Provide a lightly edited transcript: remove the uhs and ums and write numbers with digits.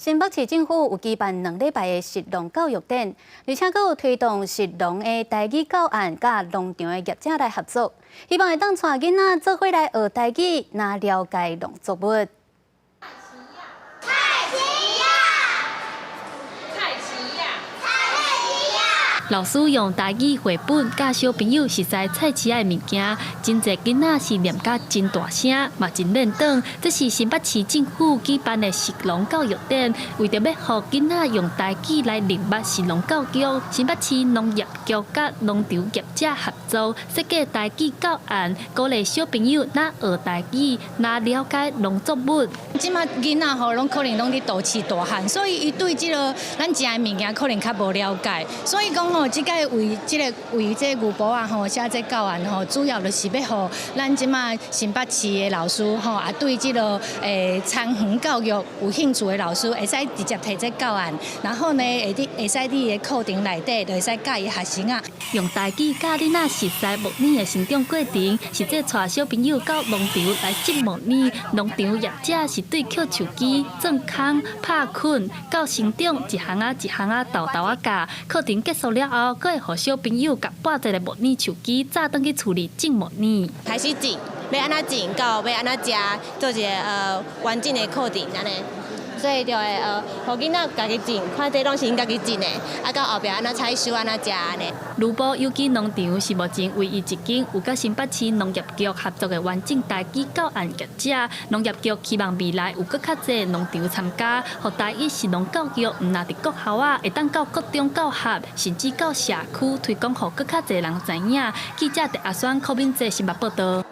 新北市政府有舉辦2禮拜的食農教育展，而且閣有推動食農的台語教案，佮農場的業者來合作，希望會當帶囡仔做伙來學台語，來了解農作物。菜市仔，菜市仔，菜市仔。老師用台語繪本教小朋友熟悉菜市仔的物件，真濟囡仔是念甲真大聲，嘛真輪轉。這是新北市政府舉辦的食農教育展，為著欲予囡仔用台語來認捌食農教育，新北市農業局佮農場業者合作設計台語教案，鼓勵小朋友若學台語，若了解農作物。這馬囡仔吼，攏可能攏佇都市大漢，所以伊對這个咱食的物件可能較無了解，所以講吼，這擺為這个為這個牛埔仔吼寫這教案吼，主要就是欲予咱這馬新北市的老師吼，啊對這个田園教育有興趣的老師，會使直接提這教案，然後呢，會使佇个課程內底，就會使教伊學生啊。用台語教囡仔熟悉木耳的成長過程，實際帶小朋友到農場來種木耳。農場業者是對抾樹枝、鑽空、拍捆，到成長一項仔一項仔沓沓仔教。課程結束了後，閣會予小朋友共跋一个木耳樹枝，紮轉去厝裡種木耳。開始種，欲按怎種，到欲按怎食，做一个完整的課程按呢。所以就會予囡仔家己種，看這攏是𪜶家己種的，啊到後壁按怎採收，按怎食按呢。盧埔有機農場是目前唯一一間有佮新北市農業局合作的完整台語教案業者。農業局希望未來有閣較濟農場參加，予台語食農教育毋但佇國校仔，會當到國中教學，甚至到社區推廣，予閣較濟人知影。記者鄭阿雙、柯敏哲新北報道。